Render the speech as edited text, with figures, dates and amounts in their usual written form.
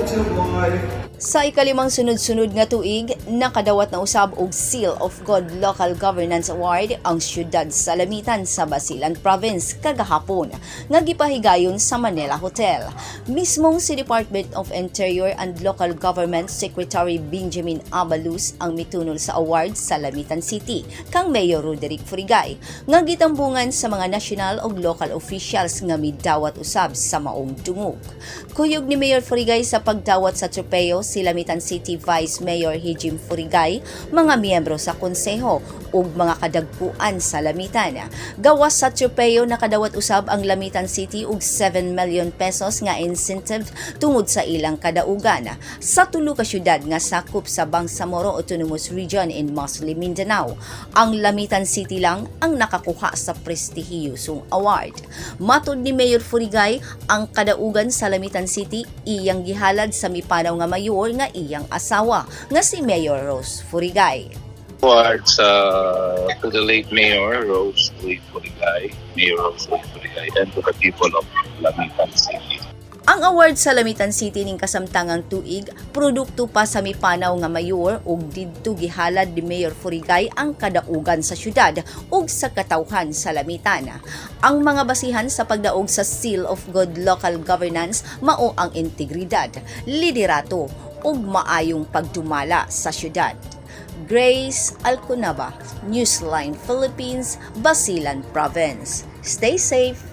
quality of life. Sa ikalimang sunod-sunod nga tuig, nakadawat na usab og Seal of Good Local Governance Award ang siyudad sa Lamitan sa Basilan Province kagahapon nga gipahigayon sa Manila Hotel. Mismong si Department of Interior and Local Government Secretary Benjamin Abaluz ang mitunol sa award sa Lamitan City kang Mayor Roderick Furigay nga gitambungan sa mga national ug local officials nga midawat usab sa maong dungog. Kuyog ni Mayor Furigay sa pagdawat sa tropeo si Lamitan City Vice Mayor Hijim Furigay, mga miyembro sa konseho ug mga kadagpuan sa Lamitan. Gawas sa tropeo, nakadawat usab ang Lamitan City og 7 million pesos nga incentive tungod sa ilang kadaugan sa tulo ka syudad nga sakop sa Bangsamoro Autonomous Region in Muslim Mindanao. Ang Lamitan City lang ang nakakuha sa prestihiyosong award. Matod ni Mayor Furigay, ang kadaugan sa Lamitan City iyang gihalad sa mipanaw nga mayor nga iyang asawa nga si Mayor Rose Furigay. Awards to the late Mayor Rose Uy Furigay, Mayor Rose Uy Furigay, and to the people of Lamitan City. Ang award sa Lamitan City ning kasamtangang tuig, produkto pa sa mipanaw nga mayor ug didto gihalad ni Mayor Furigay ang kadaugan sa syudad ug sa katawhan sa Lamitan. Ang mga basihan sa pagdaog sa Seal of Good Local Governance mao ang integridad, liderato ug maayong pagdumala sa syudad. Grace Alconaba, Newsline Philippines, Basilan Province. Stay safe.